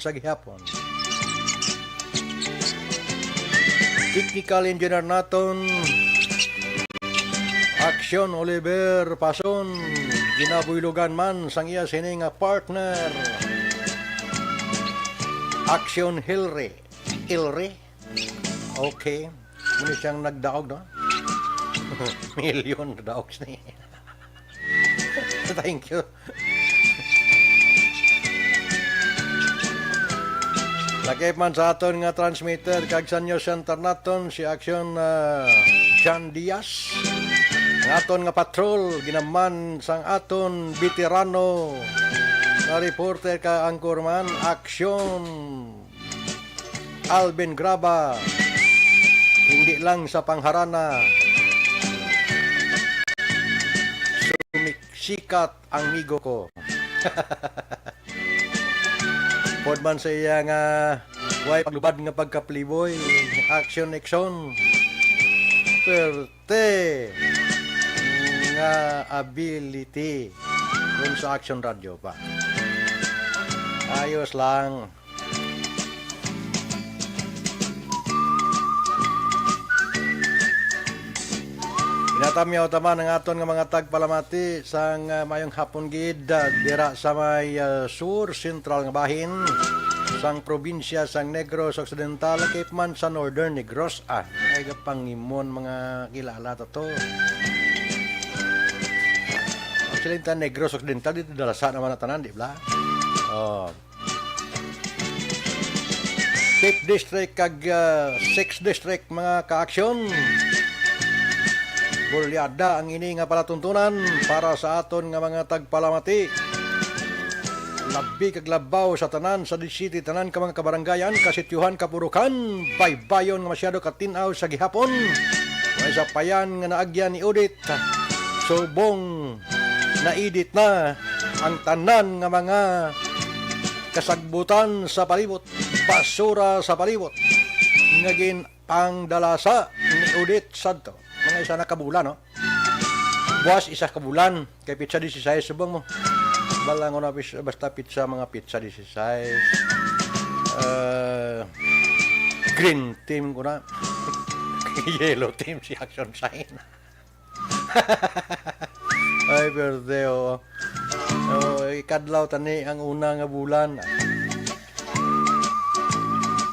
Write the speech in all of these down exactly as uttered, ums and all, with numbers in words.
sa gihapon. Technical engineer naton, Action Oliver Pason, ginabuylogan man sang iya sini nga partner, Action Hilry. Ilry? Okay. Muna siyang nagdaog, no? Million daog ni. Thank you. Lakip man sa aton nga transmitter kag sa news center naton si Action, ah, John Diaz. Ang aton nga patrol ginaman sang aton veterano nga reporter ka anchorman, Action Alvin Graba. Hindi lang sa pangharana. Sumiksikat ang migo ko. Pod man sa iya nga way paglubad nga pagka-playboy, action, action. Perte nga ability. Kung sa Action Radio pa. Ayos lang. Ginatamyaw ta man ang aton nga mga tagpalamati sang, ah, mayong hapon gid, ah, dira sa may, ah, sur central nga bahin sang probinsya sang Negros Occidental, kay man sa Northern Negros. Ah, ay kapangimon mga kilala ta to. Actually, ta Negros Occidental, dito dalasa naman na tanan, di ba? Oh. Fifth District kag, ah, Sixth District, mga kaaksyon. Bulyada ang ini nga palatuntunan para sa aton nga mga tagpalamati. Labi kag labaw sa tanan sa disiti, tanan ka mga kabarangayan, kasityohan, kapurukan, baybayon nga masyado katin-aw sa gihapon. May sapayan nga naagyan ni Odit, subong naidit na ang tanan nga mga kasagbutan sa palibot, basura sa palibot, nga ginpangdalasa ni Odit Santo. Mga isa na ka bulan, no? Buwas isa ka bulan, kay pitsa dieciséis, subong mo. Balangon na pis-, basta pitsa, mga pitsa dieciséis. Eh, green team ko na. Yellow team si Action Sign. Ay, perde, oo. Oo, ikadlaw tani ang una nga bulan.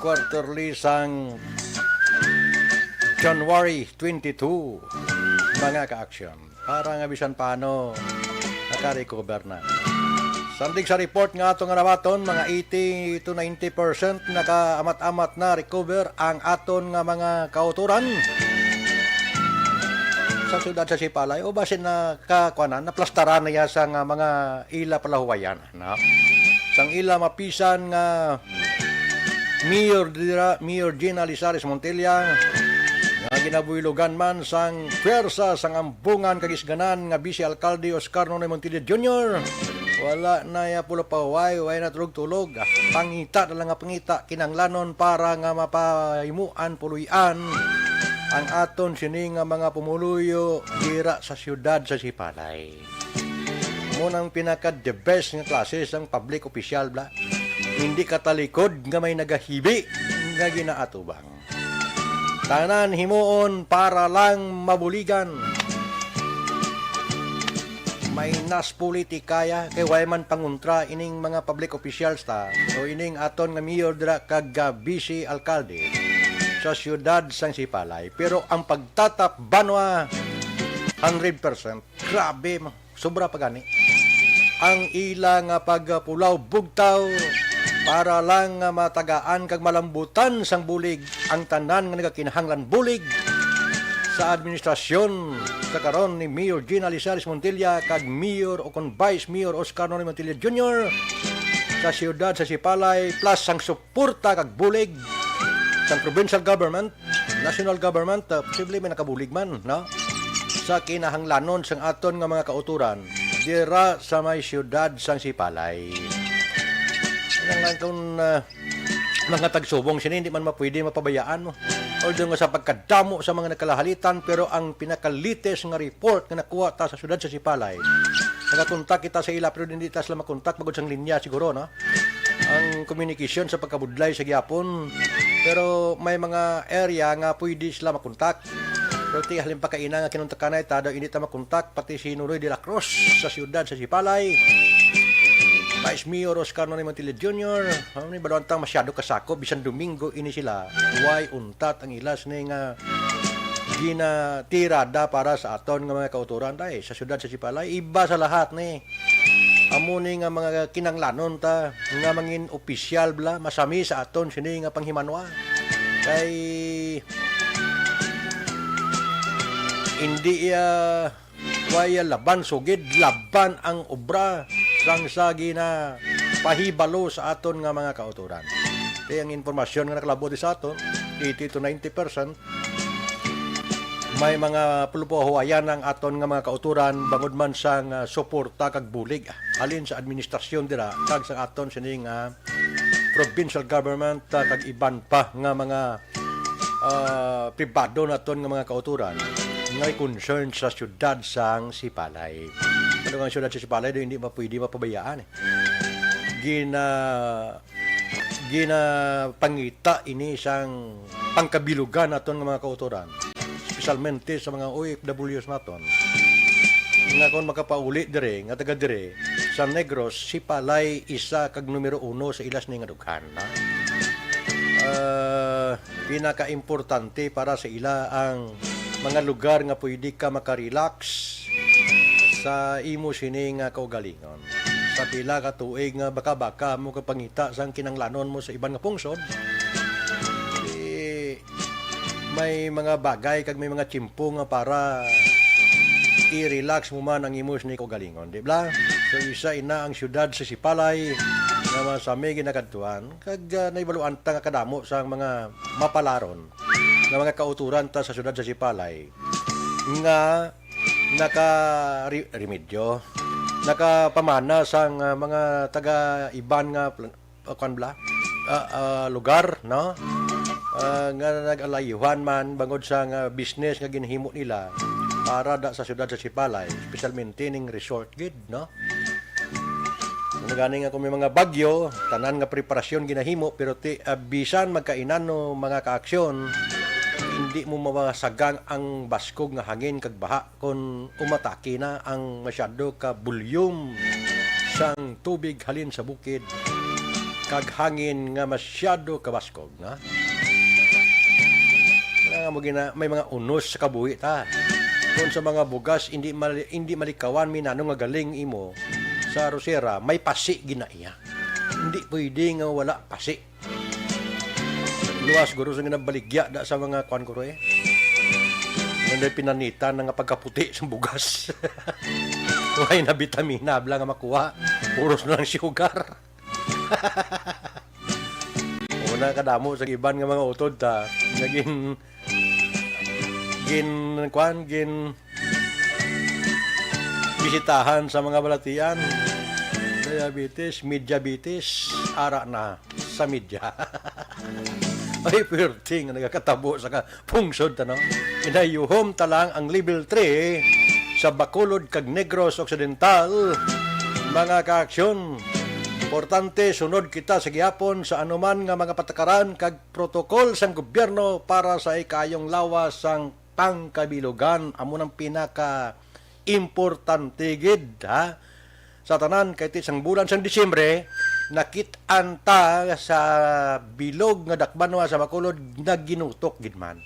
Quarterly sang January twenty-two, mga ka-action. Para nga bisan paano, naka-recover na. Sandig sa report nga ato nga nabaton, mga eighty to ninety percent nakaamat-amat na recover ang aton nga mga kauturan sa siyudad sa Sipalay, o basin na kakuanan, naplastaran na ya sa nga mga ila palahuwayan, no? Sang ila mapisan nga Mayor dira, Mayor Gina Lizares Montilla, nga ginabuylogan man sang pwersa sang ambungan kag isganan nga Vice Alkalde Oscar Nonoy Montilla Junior, wala na ya pula pa, way, way na tulog-tulog. Pangita na lang nga pangita kinahanglanon para nga mapahimuan puloy-an ang aton sini nga mga pumuluyo dira sa siyudad sa Sipalay. Mo nang pinaka the best nga klase sang public official, bla. Hindi katalikod nga may nagahibi nga ginaatubang. Tanan himuon para lang mabuligan. May nas politika ya, kay way man pangontra ining mga public officials ta, o ining aton nga mayor dira kag, ah, vice alkalde sa siyudad sang Sipalay. Pero ang pagtatap banwa, hundred percent. Grabe, ma-, sobra pa gani ang ila nga pagpulaw bugtaw para lang nga matagaan kag malambutan sang bulig ang tanan nga nagakinahanglan bulig sa administrasyon sa karon ni Mayor Gina Lizares Montilla kag Mayor o kon Vice Mayor Oscar Nonoy Montilla Junior sa siyudad sa Sipalay, plus ang suporta kag bulig sang provincial government, national government, uh, posible may nakabulig man, no? Sa kinahanglanon sang aton nga mga kauturan dira sa may siyudad sang Sipalay. Kinahanglan kung, uh, mga tagsubong sini, hindi man mapwede mapabayaan mo. Although nga sa pagkadamo sa mga nagkalahalitan, pero ang pinakalites nga report nga nakuha ta sa siyudad sa Sipalay, nagakontak kita sa ila, pero hindi ta sila makontak, magod sang linya siguro, no? Ang communication sa pagkabudlay sa gihapon. Pero may mga area nga pwede sila makontak. Pero ti halin pa kaina nga kinuntakanay ta daw hindi ta makontak, pati si Nonoy de la Cruz sa siyudad sa Sipalay. Vice Mayor Oscar Nonoy Montilla Junior, ano ni, baluan ta masyado kasakop, bisan Domingo ini sila. Why untat ang ilas ni nga ginatirada para sa aton nga mga kautoran, dai, sa siyudad sa Sipalay? Iba sa lahat ni. Amo ni nga mga kinanglanon ta nga mangin opisyal bala, masami sa aton sini nga panghimanwa. Kay hindi iya, way laban sugid, laban ang obra sang sa ginapahibalo sa aton nga mga kautoran. Kay ang impormasyon nga nakalabot sa aton, eighty to ninety percent, may mga pulupo-huwayan ang aton nga mga kautoran, bangod man sang, ah, suporta kag bulig halin sa administrasyon dira kag sa aton sini nga provincial government, ah, kag iban pa nga mga, ah, pribado naton nga mga kautoran nga may concern sa siyudad sang Sipalay. Ano nga ang siyudad sa Sipalay, do hindi mapwede mapabayaan, eh. Gina-, ginapangita ini sang pangkabilugan naton nga mga kautoran, espesyalmente sa mga O F Ws naton, nga kon makapauli dire, nga taga dire sa Negros, Sipalay isa kag numero uno sa ilas ni nga dughan, ha? Ah, pinakaimportante para sa ila ang mga lugar nga pwede ka makarelax sa imo sini nga kaugalingon. Sa pila ka tuig nga baka-baka mo kapangita sang kinanglanon mo sa iban nga pungsod, eh, may mga bagay kag may mga tiyempo nga para i-relax mo man ang imo sini kaugalingon, di ba? So, isa ina ang siyudad sa Sipalay nga masami ginakadtuan, kag, ah, naibaluan ta nga kadamo sang mga mapalaron nga mga kautoran ta sa siyudad sa Sipalay nga naka re-, remedyo, nakapamana sang, ah, mga taga iban nga pl-, ah, kwan bala, ah, ah, lugar, no? Ah, nga nag-alayuhan man bangod sa nga business nga ginhimo nila para da sa siyudad sa Sipalay, espesyalmente ning resort gid, no? Ano gani nga kung may mga bagyo, tanan nga preparasyon ginahimo, pero ti, ah, bisan magkainano mga kaaksyon, hindi mo mawasagang ang baskog nga hangin kag baha kon umatake na ang masyado ka bulyum sang tubig halin sa bukid kag hangin nga masyado kabaskog, nga nga mo gina-, may mga unos sa kabuhi ta. Kung sa mga bugas, hindi mali-, hindi malikawan minano nga galing imo sa arosera, may pasi gina iya. Hindi pwede nga wala pasi. Luwas guro sa ginabaligya da sa mga kwan guro, eh. Nga may pinanitan na nga pagkaputi sa bugas. Way na bitamina, abla nga makuha. Puros na lang sugar. Una kadamo sa iban nga mga utod ta. Naging gin, kwan, gin bisitahan sa mga balatian. Diabetes, mediabetes, ara na sa media. Ay, perting nga nagakatabo sa ka-, pungsod, ano? Inayuhom ta lang ang level three sa Bacolod kag Negros Occidental. Mga kaaksyon, importante sunod kita sa gihapon sa anuman nga mga patakaran kag protokol sang gobyerno para sa ikayong lawas sang pangkabilugan. Amo nang pinaka importante gid, ha? Sa tanan, kay ti sang bulan sang Disyembre, nakit-an ta sa bilog nga dakbanwa sa Bacolod, naginutok gid man.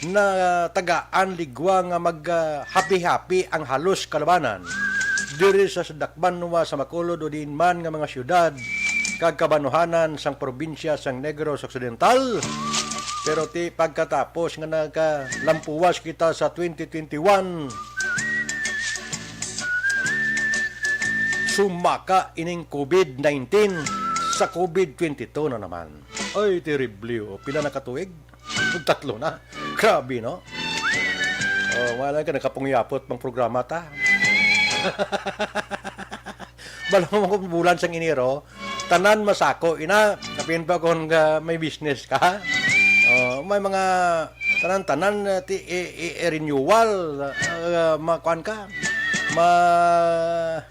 Natagaan ligwa nga mag, ah, happy-happy ang halos kalabanan diri sa, sa dakbanwa sa Bacolod o diin man nga mga siyudad kag kabanwahanan sang probinsya sang Negros Occidental. Pero ti pagkatapos nga nagkalampuwas kita sa twenty twenty-one, sumaka ining COVID nineteen sa COVID twenty-two na naman. Ay, terrible, oh. Pila na ka tuig? Tatlo na. Grabe, no? Oh, wala ka, nakapungyapot pang programa ta. Balo mo kung bulan sang Enero, tanan masako, ina, kapin pa kung, ah, may business ka. Oh, may mga tanan-tanan, ah, ti-, i-, i-, i-, renewal, ah, makuan ka, ma-,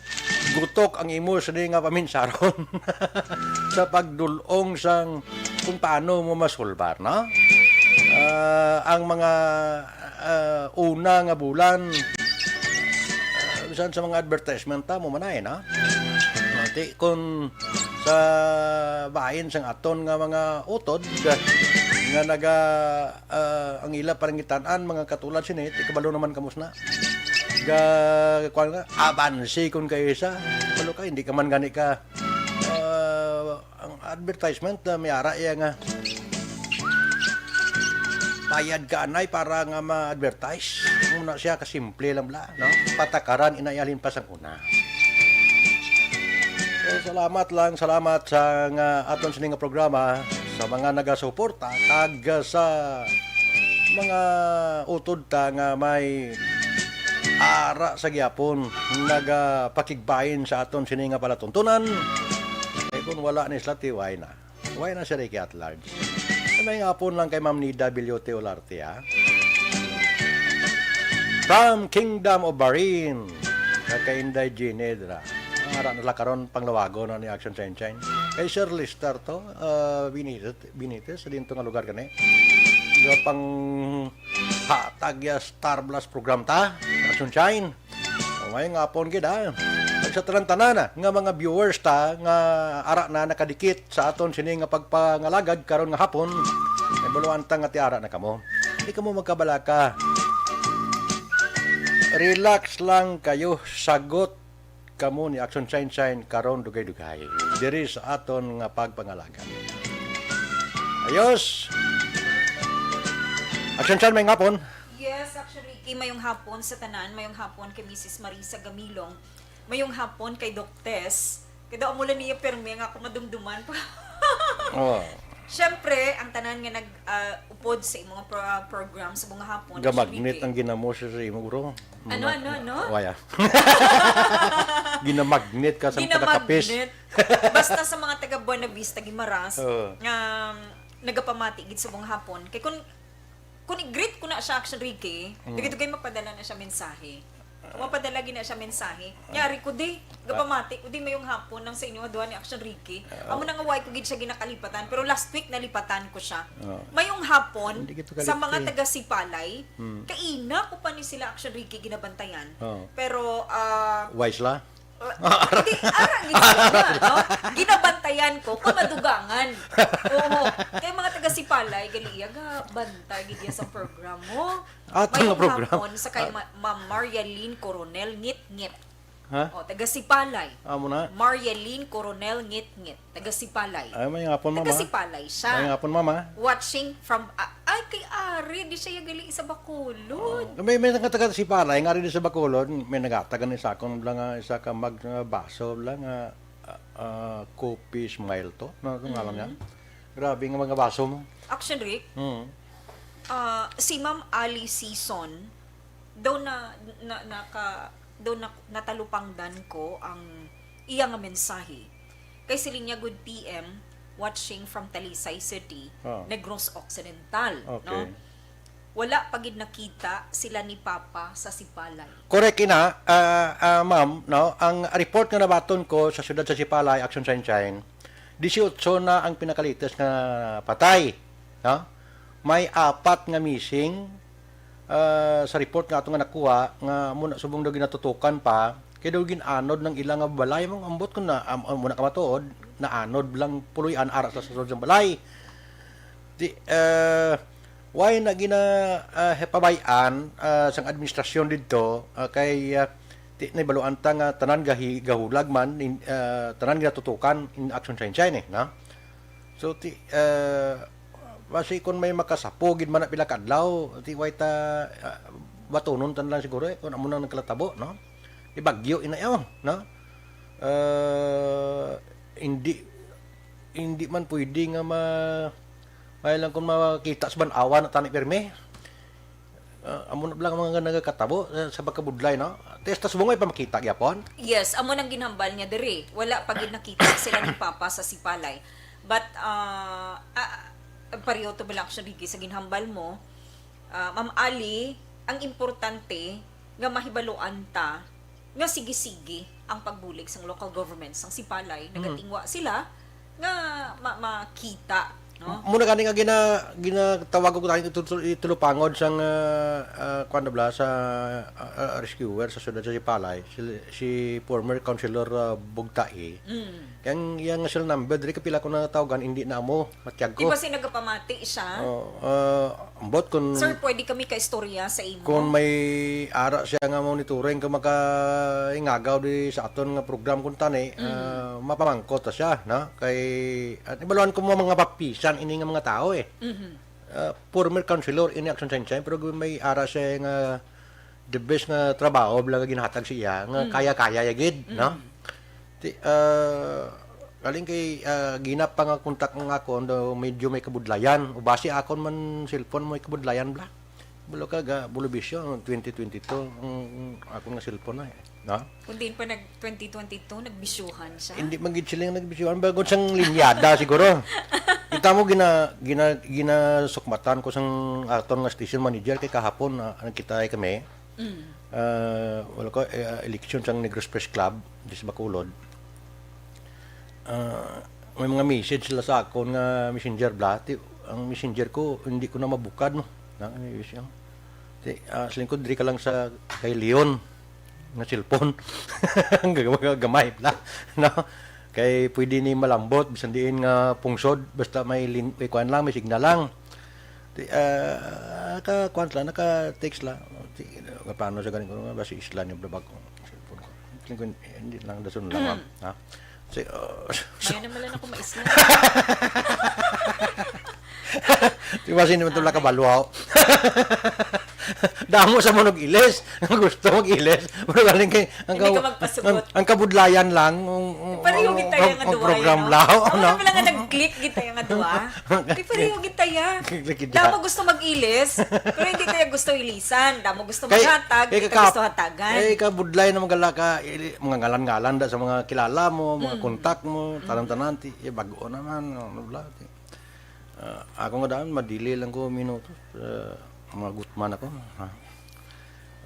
gutok ang imo sini nga paminsaron sa pagdul-ong sang kung paano mo masulbar, no? Ah, ang mga, ah, una nga bulan, ah, bisan sa mga advertisement ta mo manay, no? Ti kun sa bahin sang aton nga mga utod nga naga, ah, ang ila palangitan-an, mga katulad sini, ti kabalo naman kamo sina. Ga, kuwan nga, abansi kun kayo isa. Kabalo ka, hindi ka man gani ka, ah, ang advertisement, ah, may ara iya nga bayad ka anay para nga ma-advertise. Muna siya, kasimple lang bala, no? Patakaran, inayalin pa sang una. So, salamat lang, salamat sa nga aton sini nga programa, sa mga nagasuporta, kag sa mga utod ta nga may ara sa gyapon nagapakigbahin sa aton sini nga palatuntunan. Kay kun wala ni sila, ti why na? Why na si Ricky at large? Sa may ngapon lang kay Ma'am Nida Bilyote Olarte, ha? From Kingdom of Bahrain, kay Inday Jeanne dira. Ang ara nila karon, panglawagon na ni Action Shine Shine. Kay Sir Lister to, ah, Benitez, Benitez, sa dinto nga lugar gani. Nga pang hatag ya Star Blast program ta, Action Shine. O, mayong hapon gid, ha. Kag sa tanan-tanan, ah, nga mga viewers ta nga ara na nakadikit sa aton sini nga pagpangalagad karon nga hapon, ay buluan ta nga ti ara na kamo. Di kamo magkabalaka. Relax lang kayo, sagot kamo ni Action Shine Shine karon dugay-dugay diri sa aton nga pagpangalagad. Ayos. Action Shine, may ngapon. Yes, actually, kay mayong hapon sa tanan, mayong hapon kay Missus Marisa Gamilong, mayong hapon kay Doc Tess. Kay daw amo lang niya permi nga ako madumduman pa. Oh. Siyempre, ang tanan nga nag, ah, upod sa imong pro-, program sa mga hapon, Gamagnet actually, ang ginamo sa, sa imo, bro. Ano, Mga ano, ano? Waya. Ginamagnet ka sa Ginamagnet. Taga-Capiz. Basta sa mga taga Buena Vista, Guimaras, Oo. nga nagapamati gid sa mga hapon. Kay kun, kun i-greet ko na siya, Action Ricky, Mm. dugay-dugay mapadala na siya mensahe. Mapadala gid na siya mensahe. Yari ko di, gapamati ko di, mayong hapon nang sa inyo, duha ni Action Ricky. Ah, Amo na nga, why ko gid siya ginakalipatan, pero last week nalipatan ko siya. Ah. Mayong hapon Hindi kita sa mga kalipati. Taga Sipalay. Hmm. Kaina ko pa ni sila, Action Ricky, ginabantayan. Oh. Pero, ah, Wise la? Uh, hindi, ara, gid sila, no? Ginabantayan ko kung madugangan. Oo. Kay mga taga Sipalay, gali iya ga bantay gid iya sa program mo. Ato nga Mayong program. Hapon sa kay Ah. Ma-, Ma'am Marialine Coronel Ngitngit. Ha? O, taga Sipalay. Amo na. Marialine Coronel Ngitngit, taga Sipalay. Ay, mayong hapon, Taga mama. Sipalay siya. Mayong hapon, mama. Watching from, ah, ay, kay Ari, di siya gali sa Bacolod. Oh, may, may nga taga Sipalay, nga rin sa Bacolod, may nagatagan ni sa akon lang nga isa ka mag, nga baso lang nga, ah, ah, Kopi Smile to. No, ito nga lang nga. Mm. Grabe nga mga baso mo. Action, Rick. Mm. Ah, si Ma'am Ali Season, daw na, na, naka, daw na, natalupangdan ko ang iya nga mensahe. Kay siling niya, "Good P M, watching from Talisay City, Ah. Negros Occidental," Okay. no? Wala pa gid nakita sila ni Papa sa Sipalay. Correct ina, ah, ah, ma'am, no? Ang report nga nabaton ko sa siyudad sa Sipalay, Action Shine Shine, disiotso na ang pinakalites nga patay, no? May apat nga missing, ah, sa report nga ato nga nakuha nga amo na subong daw ginatutukan pa, kay daw gin-anod ng ila nga balay. Mong ambot ko na, am-, amo na kamatuod, naanod lang puloy-an ara sa sulod sang balay. Di, eh, why na gina, ah, pabay-an, ah, sang administrasyon didto, ah, kay, ah, ti, nahibaluan ta nga tanan gahi-, gahulag man, in, ah, tanan ginatutukan in Action Shine Shine, eh, no? So, ti, ah, basi kung may makasapo gid man na pila ka adlaw, ti, why ta, ah, batunon ta na lang siguro, eh, kung amo nang nagkalatabo, no? Di bagyo ina, oh, no? Ah, hindi, hindi man pwede nga ma-, may lang kung makita sa ban-awan na tani pirmi. Ah, amo na lang mga nagakatabo sa, sa pagkabudlay, no? Testas mo nga ipamakita gyapon. Yes, amo nang ginhambal niya diri. Wala pa gid nakita sila ni Papa sa Sipalay. But, ah, ah, pareho to, Bala Action Ricky, sa ginhambal mo, ah, Ma'am Ali, ang importante nga mahibaluan ta nga sige-sige ang pagbulig sang local government sang Sipalay, mm, nagatingwa sila nga ma-, makita, no? Muna gani nga gina, ginatawag ko tayo ito, ito lupangod sang uh, uh, kwan na bala sa uh, uh, rescuer sa siyudad sa Sipalay, si, si former councilor uh, Bugtai. Mm. Kaya iya nga cell number, diri kapila ko natawgan, hindi na mo, matyag ko. Di ba si nagapamati siya? Oh, uh, Ambot kun Sir, pwede kami kaistorya sa imo? Kun may ara siya nga monitoring kung makaingagaw di sa aton nga program kun tani, mm, ah, mapamangkot ta siya, no? Kay at ibaluan ko mo mga papisan ini nga mga tao eh. Mhm. Ah, former councilor ini Action Sunshine pero may ara siya nga the best nga trabaho bala nga ginhatag siya nga, mm, kaya-kaya ya gid, no? Mm. Ti, ah, galing kay ah, ginap pa nga kontak nga akon daw medyo may kabudlayan. O basi akon man cellphone may kabudlayan bala. Bulo ka ga, bulo bisyo ang twenty twenty-two ang, ang akon nga cellphone na eh. No? Kung diin pa nag twenty twenty-two, nagbisyuhan siya. Hindi man gid sila yung nagbisyuhan, bago sang linyada siguro. Kita mo gina, gina, ginasukmatan ko sang aton nga station manager kay kahapon na nagkita kami. Mm. Ah, wala ko, eh, ah, eleksyon sang Negros Press Club, di sa Bacolod. Ah, may mga message sila sa akon nga messenger bala. Ti, ang messenger ko, hindi ko na mabukad, no? Na, ano yung siya? Ti, ah, siling ko, diri ka lang sa kay Leon nga cellphone. Ang gagawin gamay bala, no? Kay pwede ni malambot, bisan diin nga pungsod, basta may, lin, may kuan lang, may signal lang. Ti, ah, ka, kuan lang, naka-text lang. Ti, nga paano sa galing ko, nga ba si Isla ni Blabag ko? Cellphone ko. Hindi lang, dason lang, ma'am. Ha? Si, uh, Ayaw naman lang ako maisla. Di ba, sino man ito Okay. nakabalwaw? Damo sa manog ilis. Ang gusto mag-ilis. Pero galing kay, ang Hindi ka ka-, magpasugot. ang, ang kabudlayan lang, ang, ang, Pareho ang, gid tayo ang, nga ang duwa, program no? Lao, Ako no? na pala nga nag-click gid tayo nga duwa. Di pareho gid tayo. Click gid Damo tayo. gusto mag-ilis, pero hindi tayo gusto ilisan. Damo gusto Kay, maghatag, kay hindi tayo kakap-, gusto hatagan. kay kabudlay na magala ka, ili-, mga ngalan-ngalan da sa mga kilala mo, mga Mm. kontak mo, Mm. tanan-tanan, ti, eh, bago naman, ano bala, ti. Ah, ako nga daan, madili lang ko minuto. Ah, mga gutman ako. Ha?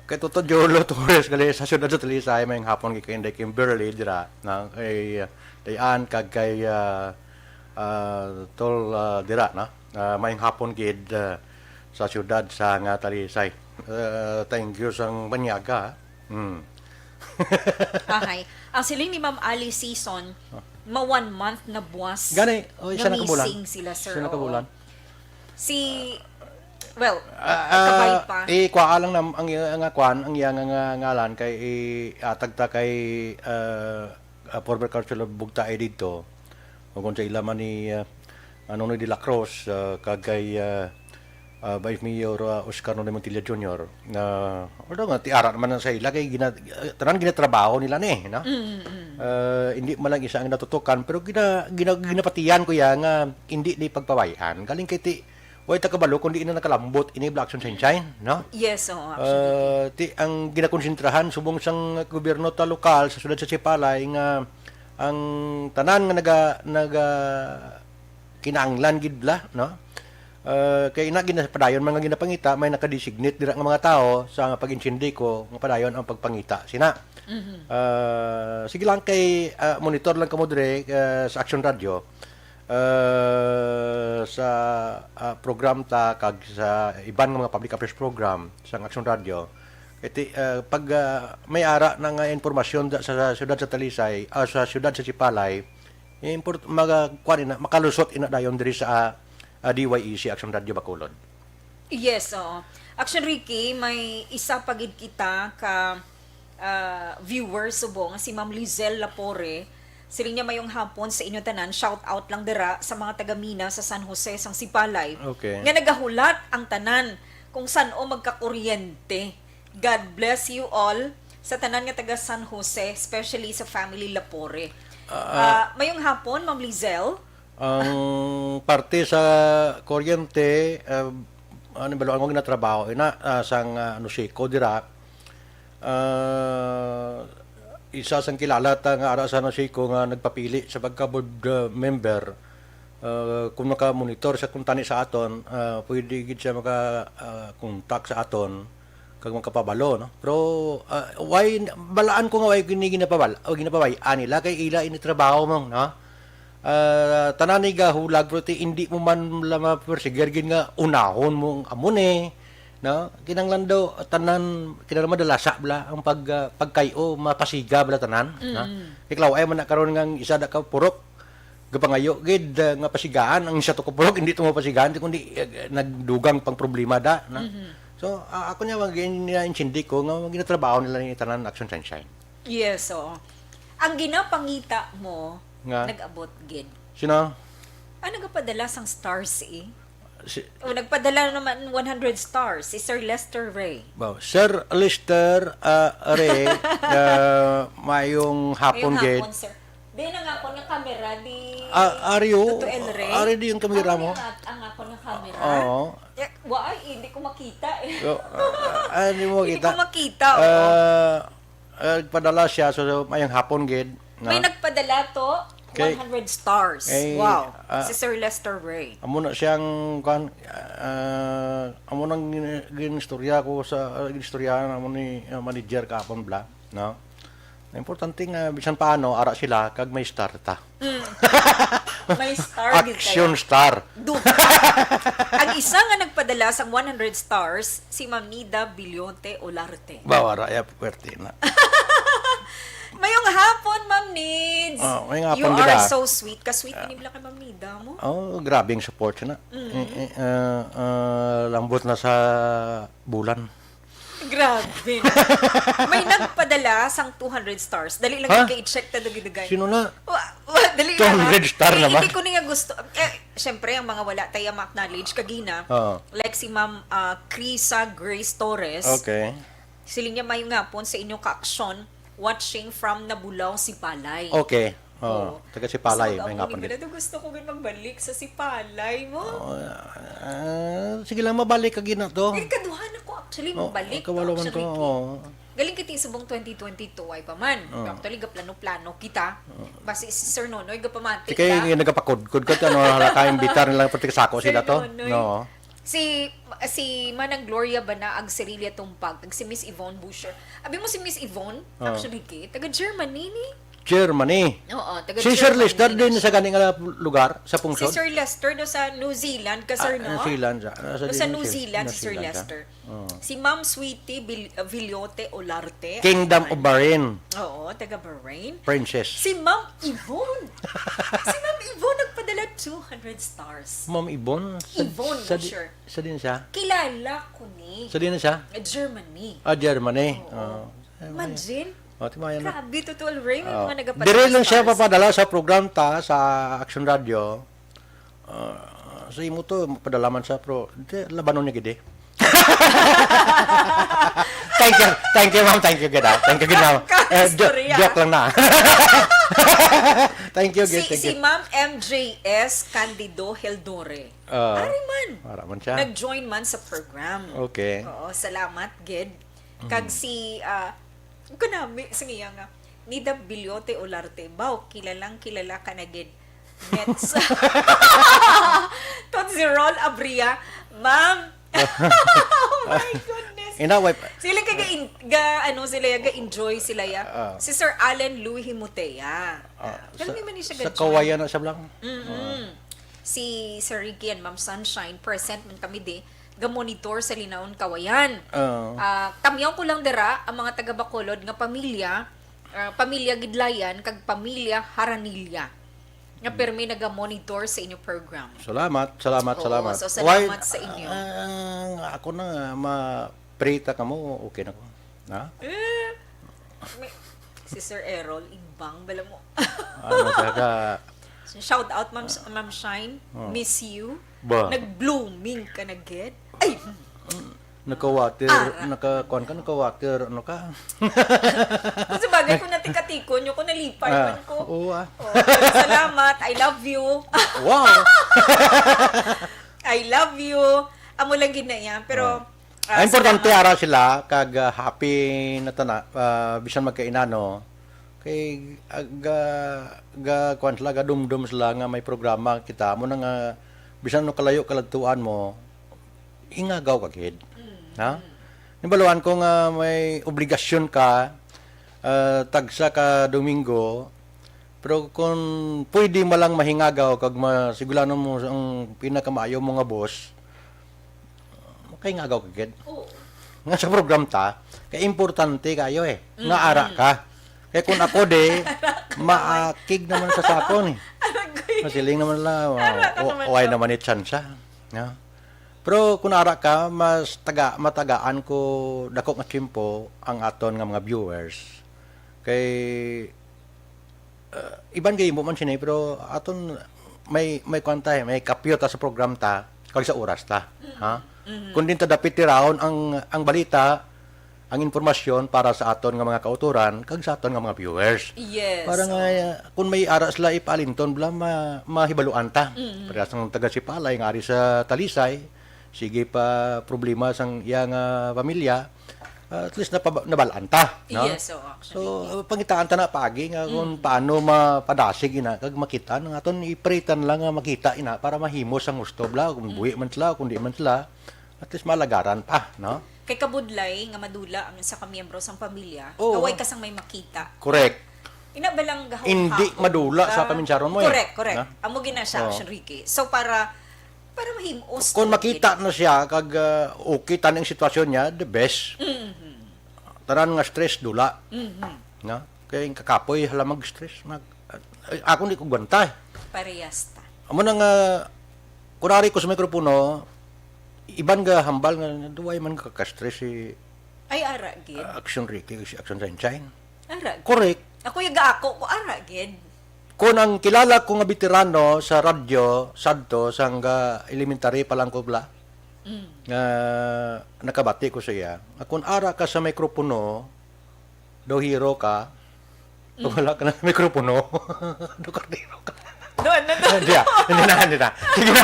Kay Toto Jolo Torres, gali sa siyudad sa Talisay, may hapon kay Inday Kimberly, dira, na, kay, ah, Dayan, kag kay, ah, ah, Tol, ah, dira, na? Ah, may hapon gid, ah, sa siyudad sa nga Talisay. Ah, thank you sang banyaga, ha? Hmm. Okay. Ang siling ni Ma'am Ali Season, Ah. ma one month na buwas Gani, oh, isa nga na kabulan. missing sila, sir. Isa na Oo. kabulan. Si, well, Ah, kabay ah, pa. Ikuha lang na ang, ang nga kwan, ang iya nga, nga ngalan kay iatag ta kay ah, ah, former councilor Bugtae didto. O kung sa ila man ni ah, ano ni De La Cruz, ah, kag kay ah, ah, Vice Mayor ah, Oscar Nonoy Montilla Junior na although nga tiara naman na sa ila kay gina, ah, tanan ginatrabaho nila ni, no? Mm, mm. Ah, hindi man lang isa ang natutukan pero gina, gina, ginapatihan ko ya nga hindi ni pagpabayaan. Galing kay ti Way ta kabalo kung diin na nakalambot ini Black Sunshine, no? Yes, oo, actually. Ah, ti, ang ginakonsentrahan subong sang gobyerno ta lokal sa siyudad sa Sipalay nga ang tanan nga naga, naga kinahanglan gid bala, no? Ah, kay ina ginapadayon man nga ginapangita, may nakadesignate dira nga mga tawo sa pag-insindi ko nga padayon ang pagpangita sina. Mhm. Ah, sige lang kay ah, monitor lang kamo dire ah, sa Action Radio. Ah, sa ah, program ta kag sa iban nga mga public affairs program sa Action Radio, iti ah, pag ah, may ara na nga impormasyon da, sa, sa siyudad sa Talisay, ah, sa siyudad sa Sipalay, import, maga, kuwan ina, makalusot ina dayon diri sa ah, D Y E C Action Radio Bacolod. Yes, oo. Action Ricky, may isa pa gid kita ka ah, viewer subong nga si Ma'am Lizelle Lapore. Siling niya, "Mayong hapon sa inyo tanan. Shout out lang dira sa mga taga Mina sa San Jose, sang Sipalay. Okay. Nga nagahulat ang tanan kung san-o magkakuryente. God bless you all sa tanan nga taga San Jose, especially sa family Lapore." Ah, Ah, mayong hapon, Ma'am Lizelle. Ang parte sa kuryente, ah, ano ba ang ginatrabaho ina ah, sang ah, Nusiko dira. Ah, isa sang kilala ta nga ara sa Nusiko nga nagpapili sa pagka board ah, member. Ah, kung naka-monitor sa kuntani sa aton, ah, pwede gid siya maka ah, contact sa aton. kag makapabalo, no? Pero, ah, why, balaan ko nga why gini ginapabal-, o ginapabay-an nila kay ila ini trabaho mo, no? Ah, tanan ni gahulag, pero ti, hindi mo man la mapersigir gid nga unahon mo ang amo ni, no? Kinahanglan daw tanan, kinahanglan madalasa bala ang pag, ah, pagkay-o, mapasiga bala tanan, no? Mm. Kay klaw, ay man na karon nga ang isa da ka purok, gapangayo gid, ah, nga pasigaan ang isa to ka purok, hindi to mapasigaan, kundi, eh, nagdugang pang problema da, no? Mhm. So, ah, ako niya, mag-, naintindi ko nga ginatrabaho nila ni tanan Action Sunshine. Yes, oo. Ang ginapangita mo, Nga? nag-abot gid. Sino? Ang nagapadala sang stars, eh. Si O, nagpadala naman one hundred stars, si Sir Lester Ray. Wow. Sir Lester, ah, Ray, ah, mayong hapon, Ngayong gid. hapon, sir. Di na nga ako nga camera, di Ah, are you? Tutuel Ray. Are di yung camera Ako mo? nga, ang ako nga camera. Oo. Eh, wa, ay, hindi ko makita, eh. So, ah, ah, hindi mo Hindi makita? ko makita, oo. Ah, ah, padala siya, so, so, mayong hapon, gid, no? May nagpadala to, Okay. one hundred stars. Eh, Wow. ah, Si Sir Lester Ray. Amo na siyang, kwan, ah, amo nang gin-, ginistorya ko sa, ah, ginistoryahan amo ni, ah, manager kahapon, bla, no? Importante nga, bisan paano, ara sila, kag may star ta. Mm. May star gid Action kaya. star. Duha. Ang isa nga nagpadala sang one hundred stars, si Ma'am Nida Bilionte Olarte. Ba, wala, ya, puwerte na. Mayong hapon, Ma'am Nids. Oh, mayong hapon, You are Dida. so sweet. Ka-sweet Ah. ni bala kay Ma'am Nida mo. Oh, grabe ang support siya na. Mm. Eh, eh, ah, ah, lambot na sa bulan. Grabe na. May nagpadala sang two hundred stars. Dali lang Ha? kay i-check ta dugay-dugay. Sino na? Wa-, wa-, dali lang, ha? Two hundred star Kay na ba? hindi ko niya gusto. Eh, syempre, ang mga wala tayo ma-acknowledge kagina. Oo. Like si Ma'am, ah, Krisa Grace Torres. Okay. Siling niya, "Mayong hapon sa inyo ka-aksyon. Watching from Nabulaw, Sipalay." Okay. Oh, Oo. taga Sipalay, Gusto ko may nga ang pandi. Gusto ko gid magbalik sa Sipalay mo. Oh, ah, sige lang, mabalik ka gina to. Eh, kaduha na ko actually Oh, mabalik to, kawalo man actually. ko, oh. Galing kita subong twenty twenty-two, ay pa man. Oh. Actually, gaplano-plano kita. Oh. Basi si Sir Nonoy, gapamati Sige, ka. yung nagapakudkod ka, ano, hala ka, imbitar nilang pati sako Sir sila to. Nonoy. No. Si, si Manang Gloria ba na ang Cerelia Tumpag, kag si Miss Yvonne Busher? Abi mo si Miss Yvonne, Oh. actually, ki, taga Germany ni? Germany. Oo, taga Si Sir Germany Lester na din siya. sa gani nga lugar, sa Si Pungsod? Sir Lester do sa New Zealand ka, sir, Ah, no? New Zealand, sa, ah, sa Do sa New New Zealand, Zealand, si Sir New Zealand ka. Lester. Oo. Si Ma'am Sweetie Bil-, Villote Olarte. Kingdom of Bahrain. Oo, taga Bahrain. Princess. Si Ma'am Yvonne. Si Ma'am Yvonne nagpadala two hundred stars. Ma'am Yvonne? Sa, Yvonne, sa no, di-, sure. sa din siya? Kilala ko ni. Sa din siya? Germany. Ah, Germany. Oo. Oo. Imagine. Oh, timayan na. Grabe, Totoo Ray, may Oh. mga nagapadala Dire lang siya stars. papadala sa program ta sa Action Radio. Ah, sa imo to, padala man sa pro. Di, labanon niya gid eh. Thank you. Thank you, ma'am. Thank you, gid, ah. Thank you, gid, ma'am. Ka-, Eh, jo-, istorya. joke lang na. Thank you, gid. Si, Thank si you. Ma'am M J S Candido Heldore. Ah, Ari man. Wala man siya. Nag-join man sa program. Okay. Oo, salamat, gid. Kag Mm. si, ah, kanami, sige nga, Nida Biliote Olarte, baw, kilalang kilala ka na gid. Nets. Tot si Rol Abria, ma'am. Oh my goodness. Ina, wife. Sila ka ga, in-, ga, ano, sila ya, ga-enjoy sila ya. Ah. Si Sir Allen Louis Himutea. Ah, Alam sa, mo man siya sa ga-join. Kawayan na siya lang. Mm-mm. Ah. Si Sir Ricky and Ma'am Sunshine, present man kami di, ga-monitor sa Linaon, Kawayan. Oo. Ah, tamyaw ko lang dira ang mga taga Bacolod nga pamilya, ah, pamilya Gidlayan kag pamilya Haranilla nga Mm. pirmi naga-monitor sa inyo program. Salamat, salamat, Oo, salamat. so salamat Why, sa inyo. Ah, ako na, ma-prita ka mo, okay na ko. Ha? Eh, may, si Sir Errol, imbang, bala mo. Ano ka ka? Shout out, Ma'am, Ma'am Shine. Oh. Miss you. Ba? Nag-blooming ka na gid. Ay! Naka-water, Ara. naka-, kuwan ka, naka-water, ano ka? Kung sa bagay, kung natikatikon nyo, kung nalipay Ah, man ko. oo, ah. Oh, salamat. I love you. Wow! I love you. Amo lang gid na iya. Pero, Oh. ah, Ang importante, salamat. ara sila, kag, ah, happy na tana, ah, bisan magkainano. Kay, ah, ga, ga, kuwan sila, gadumdum sila nga may programa kita. Amo na nga, bisan no kalayo kaladtuan mo, ingagaw ka gid. Mm. Ha? Mm. Nabaluan ko nga may obligasyon ka, ah, tagsa ka Domingo, pero kung pwede man lang mahingagaw kag masigurado mo ang pinakamaayo mo nga boss, makahingagaw ka gid. Oo. Nga sa program ta, kay importante kayo eh. Nga Mm. ara ka. Kay kung ako di, Ara ka naman. maakig naman sa sakon eh. Aray ko eh. Masiling naman lang, Ara ka o, naman why to. naman ni tsansa? No? Pero kung ara ka, mas taga, matagaan ko dako nga tiyempo ang aton nga mga viewers. Kay, uh, iban kay imo man sini, pero aton may, may kwan ta eh, may kapyo ta sa program ta, kag sa oras ta. Ha? Mhm. Kung din ta dapit tiraon ang, ang balita, ang impormasyon para sa aton nga mga kautoran, kag sa aton nga mga viewers. Yes, Para nga, oo. uh, kung may ara sila ipaalinton, bala, ma-, mahibaluan ta. Mhm. Parehas ng taga Sipalay nga ari sa Talisay, sige pa problema sang iya nga pamilya, uh, at least napaba-, nabalaan ta, no? Yes, oo, actually. So, uh, pangitaan ta na paagi nga kung Mm. paano mapadasig ina, kag makita, nga aton ipritan lang nga makita ina para mahimo sang gusto, bala, kung Mm. buhi man sila, kung di man sila, at least malagaran pa, no? Kay kabudlay nga madula ang isa ka miyembro sang pamilya, Oo. nga way ka sang may makita. Correct. Ina ba lang gahaw-haw Hindi madula sa ka? paminsyaron mo eh. Correct, correct. Na? Amo gina siya, Oo. Action Ricky. So, para, para mahimos Kung na makita gid. na siya, kag, uh, okay ta ning sitwasyon niya, the best. Mhm. Tanan nga stress, dula. Mhm. Na? Kay ang kakapoy, hala mag-stress. Mag, ay, ako di ko gwanta eh. Parehas ta. Amo na nga, kunwari ko sa mikropono, iban nga hambal nga, duway man ka ka-stress si Ay, ara gid. ah, Action Ricky, si Action Sunshine. Ara gid. Correct. Ako yung gaako ko, ara gid. Kung ang kilala ko nga veterano sa radyo, sadto, sang, ah, elementary pa lang ko bala, Mm. nga nakabati ko sa iya, nga kung ara ka sa mikropono, daw hero ka, Mm. wala ka na sa mikropono, daw kardero ka. Do, ano, do, Hindi ah, hindi na, hindi na. Sige na.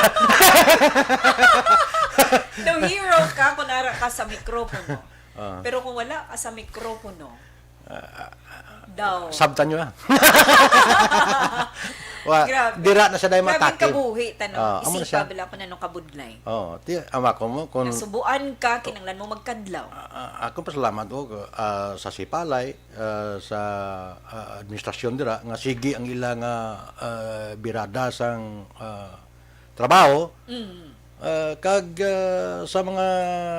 Daw hero ka kung ara ka sa mikropono. Ah. Pero kung wala ka sa mikropono, Ah, daw. Sabtan nyo ah. Wa, Grabe. dira na siya dahil Grabe matake. kabuhi, tano. Ah, amo na Isipa siya. bala kung anong kabudlay. Oh, ti, ama ko mo, kung Nasubuan ka, kinanglan mo magkadlaw. Ah, ah, ako pasalamat ko, ah, sa Sipalay, ah, sa, ah, administrasyon dira, nga sige ang ila nga, ah, birada sang, ah, trabaho. Mm. Ah, kag, ah, sa mga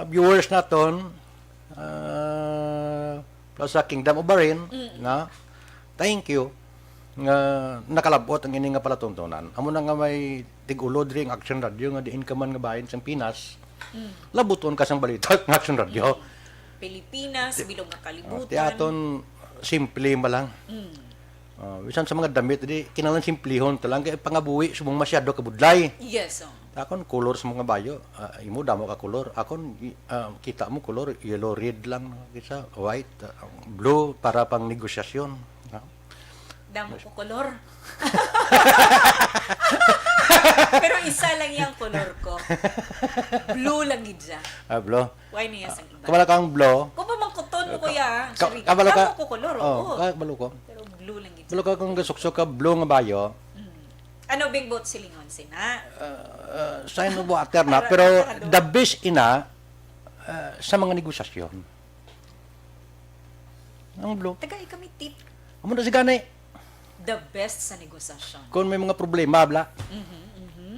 viewers naton, ah, plus sa Kingdom of Bahrain, Mm. na, thank you nga nakalabot ang ini nga palatuntunan. Amo na nga may tig-ulo diri ang Action Radio nga diin ka man nga bahin sang Pinas, Mm. labuton ka sang balita ang Action Radio. Mm. Pilipinas, bilog nga Oh, kalibutan. ti aton simple ba lang. Mm. Oh, bisan sa mga damit, di, kinahanglan simplihon ta lang, kay pangabuhi subong masyado kabudlay. Yes, oh. Akon, color sa mga bayo, ah, imo damo ka color. Akon, i-, ah, kita mo color, yellow, red lang, no? Kisa white, ah, blue para pang negosasyon, no? Damo ko color. Pero isa lang yang color ko. Blue lang gid siya. Ah, blue. Why niya sang iba? Kabalo kang blue. Ko pa man kuton, Ka-, kuya. ka-, Sorry. kabalo ka? Damo ko color, Oh, oo. kabalo ko. Pero blue lang gid. Kabalo ka kung gasuksok ka blue nga bayo. Mm. Ano bing buot silingon sina? Uh, uh, sign of water na, Para pero nakakado. the best ina, uh, sa mga negosasyon. Ang blue. Tagai kami tip. Amo na si gani. The best sa negosasyon. Kung may mga problema, bla, Mhm, mhm.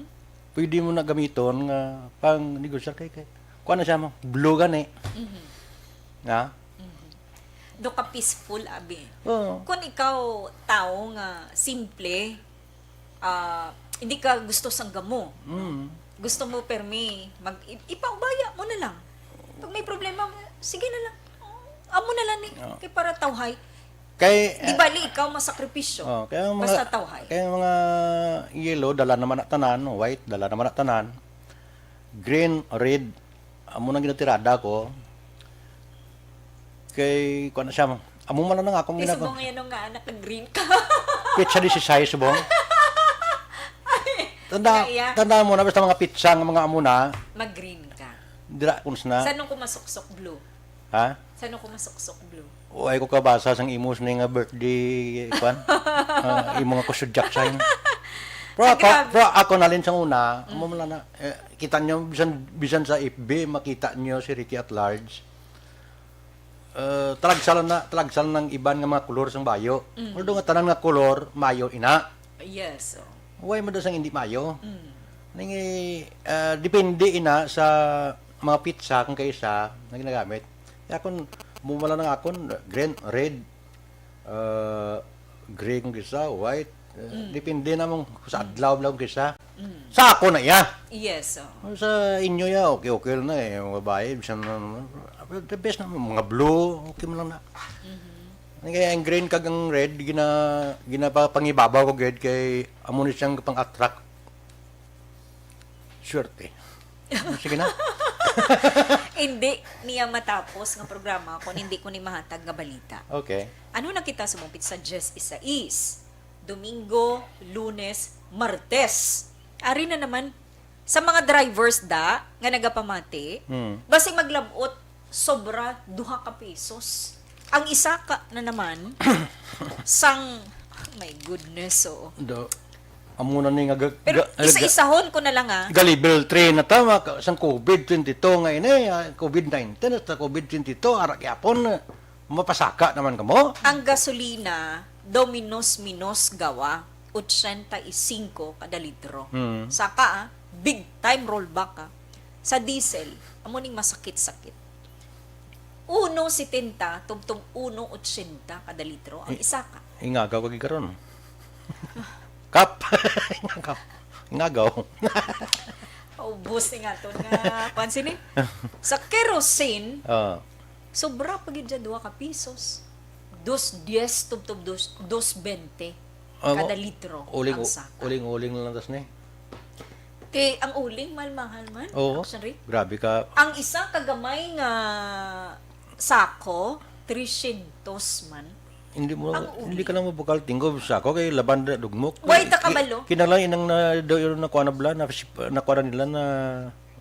pwede mo na gamiton nga pang negosyo kay, kay, kuha na siya mo, blue gani. Mhm. Na? Mhm. Do ka peaceful, abi. Oo. Kung ikaw, tao nga simple, ah, hindi ka gusto sang gamo. Mm. Gusto mo permi, mag, i-, ipaubaya mo na lang. Pag may problema, sige na lang. Amo na lang ni. Oo. Kay para tawhay. Kay, Di eh, bali ikaw masakripisyo. Oh, kaya ang mga, Basta tawhay. kaya ang mga yellow, dala naman na tanan, white, dala naman na tanan, green, red, amo nang ginatirada ko. Kay, kuwan na siya, amo man lang akong Kay ginagawa. Subong yan nung nga, naka-green ka. Petsa disisais, subong. Ay, Tanda, kaya, tanda mo na, basta mga petsa nga mga amo na, Mag-green ka. dira, kuns na. Sa nung kumasuksok blue? Ha? Sa nung kumasuksok blue? O, ay ko kabasa sang imos ni nga birthday, kwan? Ah, imo nga kusudyak sa inyo. Pero Ay, ako, grabe. pero ako nalin sang una, Mm. amo man lang na, eh, kita nyo, bisan, bisan sa F B, makita nyo si Ricky at Large. uh, talagsalan na, talagsalan ng iban nga mga kulor sang bayo. Mm. Although nga tanan nga kulor, mayo ina. Yes, oh. Why man daw sang hindi mayo? Mm. Ning, ah, depende ina sa mga pitsa kung kaisa na ginagamit. Kaya kung mumala na nga akon, green, red, ah, gray kung kisa, white, ah, Mm. depende na mong sa adlaw lang kung kisa. Mm. Sa ako na iya. Yes, oh. Sa inyo ya, okay, okay lang na eh. Mga babae, bisan na, the best na, mga blue, okay mo lang na. Mhm. Ang, ang green kag ang red, gina-, ginapapangibabaw ko gid kay amo ni siyang pang-attract. Swerte. Sige na. Hindi niya matapos nga programa kung hindi ko ni mahatag nga balita. Okay. Ano na kita sa mong pitsa diyes isais? Domingo, Lunes, Martes. Ari na naman sa mga drivers da nga nagapamati, Hmm. basig maglabot sobra duha ka pesos. Ang isa ka na naman sang, my goodness, oo. Do, amo na ni nga ga-, Pero ga-, ga-, isa-isahon ko na lang, ah. Ga-level three na ta, maka-, sang covid twenty-two nga ini, ah, covid nineteen at sa covid twenty-two, ara gyapon, ah, mapasaka naman kamo. Ang gasolina, dominos-minos gawa, ochenta y cinco kada litro. Hmm. Saka, ah, big time rollback, ah. Sa diesel, amo ning masakit-sakit. Uno setenta tubtob uno ochenta kada litro ang I-, isa ka. Ingagaw ka gid karon. Kap. Ingagaw. Ingagaw. Paubos ni nga to nga, kuwan sini. Sa kerosene, Ah. sobra pa gid siya duha ka pisos. Dos diez tubtob dos, dos bente Ah, kada litro uling, ang saka. Uling-uling na lang tas ni. Ti, ang uling, mahal-mahal man, Oo. Actually. Grabe ka. Ang isa ka gamay nga sako, trescientos man. Hindi mo, Ang hindi uling. ka lang mabukal tingog sa sako kay laban na dugmok. Way ta Ki-, kabalo. Kinala inang na, do, yun, nakuha na bala, na, nakuha na nila na,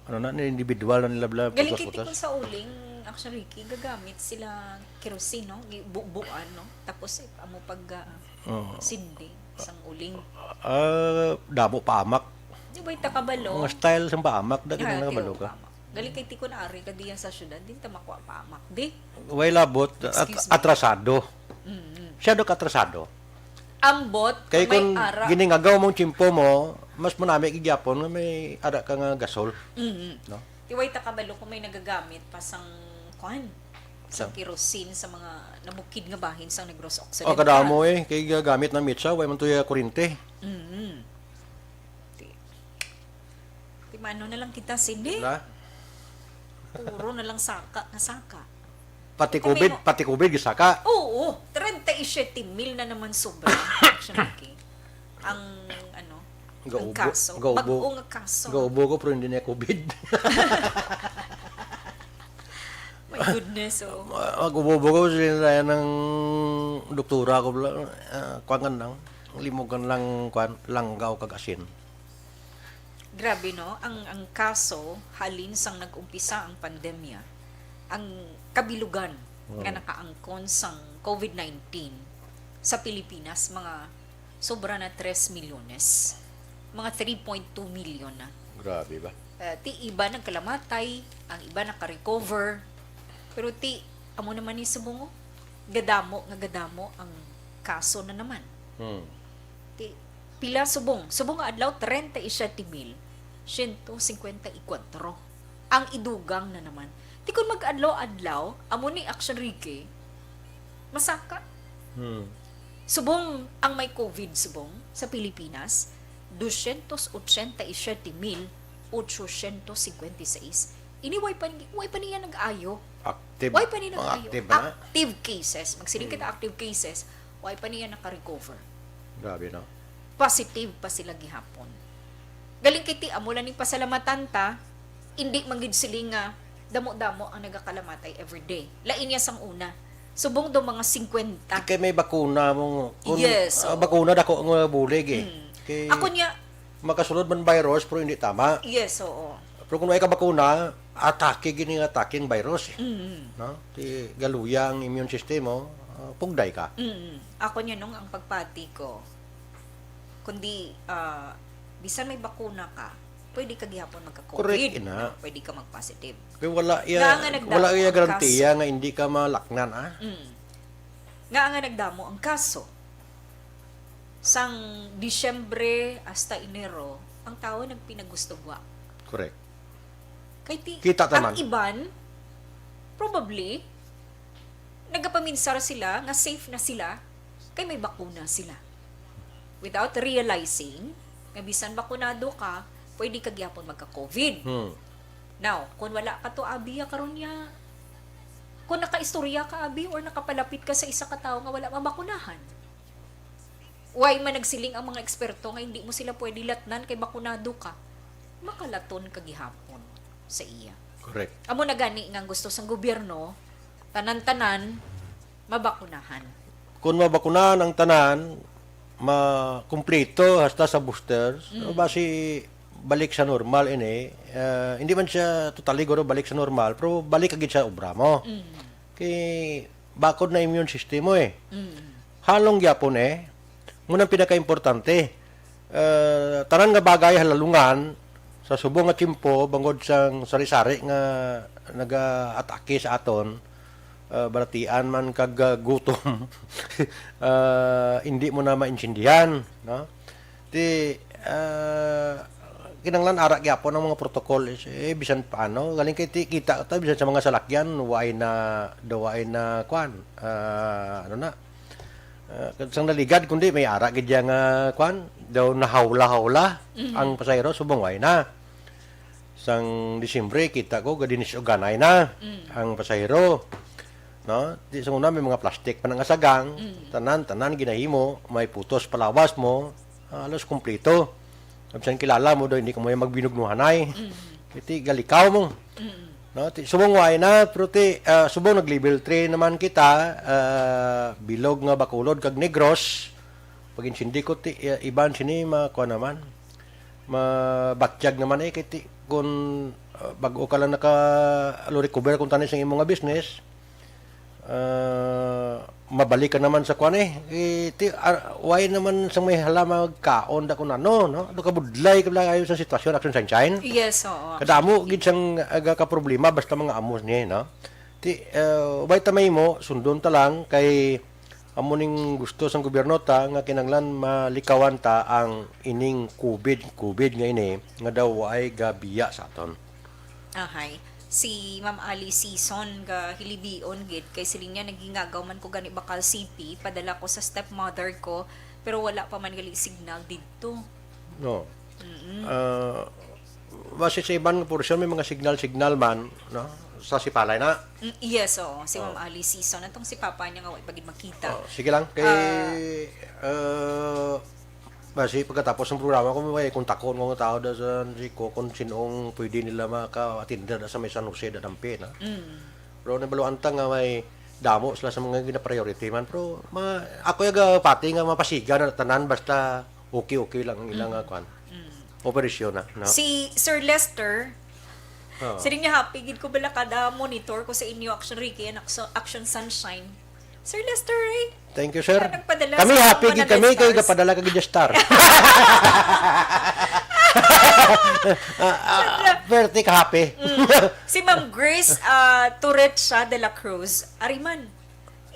ano na, na individual na nila bala, Galing kiti putas-putas. Kung sa uling, actually, Ricky, gagamit sila kerosene, no? Gi-, bu-, buan, no? Tapos, eh, amo pag, ah, Oo. sindi. Sang uling. Ah, damo paamak. Di ba yung takabalo? Mga style sang paamak, dagit Ah, na nakabalo tiyo, ka. Paamak. Gali kay tikon ari ka diyan sa syudad, di ta makuha paamak. Di? Way labot, at-, Excuse me. atrasado. Mm-hmm. Siyado ka atrasado. Ambot, Kay may kung ara. giningagaw mong tiyempo mo, mas manami gigyapon nga may ara ka nga gasol. Mm-hmm. No? Di way takabalo kung may nagagamit pa sang, kwan, sa Sa? kerosene sa mga nabukid nga bahin sa Negros Occidental. Oh, kadamo eh. Kay gagamit na mitsa, way man tuya kurente. Mm. Di, di mano na lang kita, Cindy? Wala. Puro na lang saka nga saka. Pati Kay COVID, may na- pati COVID, gisaka. Oo, treinta y siete mil na naman sobra. Actually, ang, ano, ang Gaubo, kaso. gaubo. Bag-o nga kaso. Gaubo ko, pero hindi na COVID. My goodness, oh. Ma-, mag-ubo-ubo ko, sila na ng doktora ko, bla-, ah, kwangan lang, limugan lang, kwan, langgaw kag asin. Grabe, no? Ang, ang kaso, halin sang nag-umpisa ang pandemya, ang kabilugan nga Mm. nakaangkon sang covid nineteen sa Pilipinas, mga sobra na tres milyones. Mga three point two million na. Grabe ba? Eh, ti iba nagkalamatay, ang iba naka-recover. Pero ti, amo naman ni subong, oh. Gadamo nga gadamo ang kaso na naman. Hmm. Ti, pila subong? Subong nga adlaw, treinta y siete mil ciento cincuenta y cuatro ang idugang na naman. Ti kon mag-adlaw-adlaw, amo ni Action Ricky, masaka. Hmm. Subong ang may covid subong sa Pilipinas, doscientos ochenta y siete mil ochocientos cincuenta y seis. Ini way pa ni-, way pa niya nag-ayo. Active. Way pa ni Mga nag-ayo. active ba na? Active cases. Magsiling kita Hmm. active cases, way pa niya naka-recover. Grabe, no? Positive pa sila gihapon. Galing kay ti amo lang ning pasalamatan ta, hindi man gid siling nga damo-damo ang nagakalamatay everyday. Lain niya sang una. Subong do mga singkwenta. Kay may bakuna mo, kung, Yes, ah, oo. bakuna dako nga bulig eh. Mm. Kay Ako niya, makasulod man virus, pero hindi tama. Yes, oo. Pero kung may ka bakuna, atake gini nga atake ang virus eh. Mm. No? Ti galuya ang immune system mo, ah, pugday ka. Mm. Ako niya nung ang pagpati ko, kundi, ah, bisan may bakuna ka, pwede ka gihapon magka-COVID. Correct, ina. Pwede ka mag-positive. Kaya wala Nga nga iya, nagdamo wala iya ang garantiya kaso. Nga hindi ka malaknan, ah. Mm. Nga nga nagdamo ang kaso. Sang Disyembre hasta Enero, ang tao nagpinagustugwa. Correct. Kay ti, Kita ta ang man. iban, probably, nagapaminsar sila nga safe na sila kay may bakuna sila. Without realizing nga bisan bakunado ka, pwede ka gyapon magka-COVID. Hmm. Now, kung wala ka to abi ya karon ya, kung nakaistorya ka abi or nakapalapit ka sa isa ka tawo nga wala mabakunahan, why man nagsiling ang mga eksperto nga hindi mo sila pwede latnan kay bakunado ka? Makalaton ka gihapon sa iya. Correct. Amo na gani nga ang gusto sang gobyerno, tanan-tanan mabakunahan. Kung mabakunahan ang tanan, makumpleto hasta sa boosters, basi balik sa normal ini. Ah, hindi man siya totally guro balik sa normal, pero balik agad sa obra mo. Kay bakod na immune system mo eh. Halong gyapon eh. Muna ang pinaka-importante. Ah, tanan nga bagay halalungan sa subong nga tiyempo bangod sang sari-sari nga nagaatake sa aton, ah, balatian man kag, ah, gutom, ah, hindi mo na maintindihan, no? Ti, ah, kinahanglan ara gyapon ang mga protocol is, eh, bisan paano, galing kay ti, kita ta bisan sa mga salakyan, waay na, daw waay na, kwan, ah, ano na, ah, sang naligad, kundi may ara gid yang, ah, kwan, daw nahawla-hawla ang pasahero, subong waay na. Sang Disyembre, kita ko, gadinis uganay na ang pasahero. No? Di sa una, may mga plastic pa nga sagang, tanan, tanan ginahimo, may putos palawas mo, halos kumpleto. Bisan kilala mo do, hindi ka mo yung magbinugnuhanay. Iti galikaw mo. No? Ti, subong waay na, pero ti, ah, subong nag-level three naman kita, ah, bilog nga Bacolod kag Negros. Pag-insindi ko, ti, ah, iban sini, makuha naman. Mabatyag naman eh, kay ti, kung, ah, bag-o ka lang naka-recover kung tanis ang imo nga business, ah, mabalik ka naman sa kwan eh. Eh, ti, ah, why naman sa may hala magkaon da kung ano, no? Ano kabudlay ka lang ayo sa sitwasyon, Action Sunshine? Yes, oo. Kadamo gid sang aga ka problema basta mga amos niya, no? Ti, uh, why ta may mo, sundon ta lang kay amo ning gusto sang gobyerno ta nga kinanglan malikawan ta ang ining COVID, COVID nga ini nga daw ay gabiya sa aton. Ahay. Si Ma'am Ali Season ga Hilibion gid kay siling niya, "Nagingagaw man ko gani bakal C P, padala ko sa stepmother ko, pero wala pa man gali signal didto." No. Ah, base sa iban nga porsyon, may mga signal-signal man, no? Sa Sipalay na. Mm, yes, oo. Si Ma'am Ali Season. Atong si Papa niya nga wa pa gid makita. Oh, sige lang. Kay, ah, base pagkatapos ng programa ko, may kontakon ko nga tao da sa Rico kung sinong pwede nila maka-attend da sa may San Jose da Dampi na. Mm. Pero nabaluan ta nga may damo sila sa mga gina-priority man. Pero ma, ako yung pati nga mapasiga na tanan basta okay-okay lang ang ilang, ah, kwan. Operasyon na, no? Si Sir Lester, Oo. Siling niya, "Happy gid ko bala kada monitor ko sa inyo, Action Ricky and Action, Action Sunshine." Sir Lester, eh. Thank you, sir. Kaya nagpadala Kami sa happy one gid hundred kami kay stars. Gapadala ka gid star. Ah, ah, Perte ka happy. Si Ma'am Grace, ah, Turret siya de la Cruz. Ariman.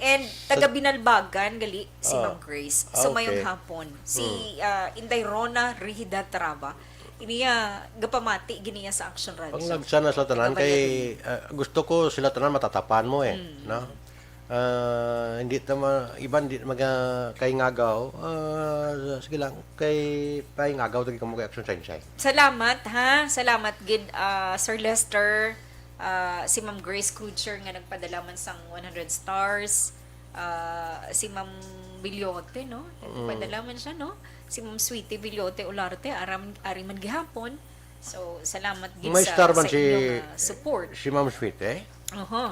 And taga Binalbagan gali si Ah, Ma'am Grace. ah, So mayong okay. hapon. Si ah, Inday Rona Rihida Traba. Iniya gapamati giniya sa Action Radio. Ang lagsa na sa tanan Taga kay Valladolid. Ah, gusto ko sila tanan matatapan mo eh, no? Ah, hindi ta ma, iban di maga kay ngagaw. Ah, sige lang, kay pay ngagaw tagi kamo kay Action Sunshine. Salamat ha. Salamat gid ah, Sir Lester, ah, si Ma'am Grace Crutcher nga nagpadala man sang one hundred stars. Ah, si Ma'am Bilyote, no? Nagpadala man siya, no? Si Ma'am Sweetie Bilyote Olarte, aram, ari man gihapon. So, salamat gid May sa, star man sa si inyong ah, support. Si Ma'am Sweet eh. Oho.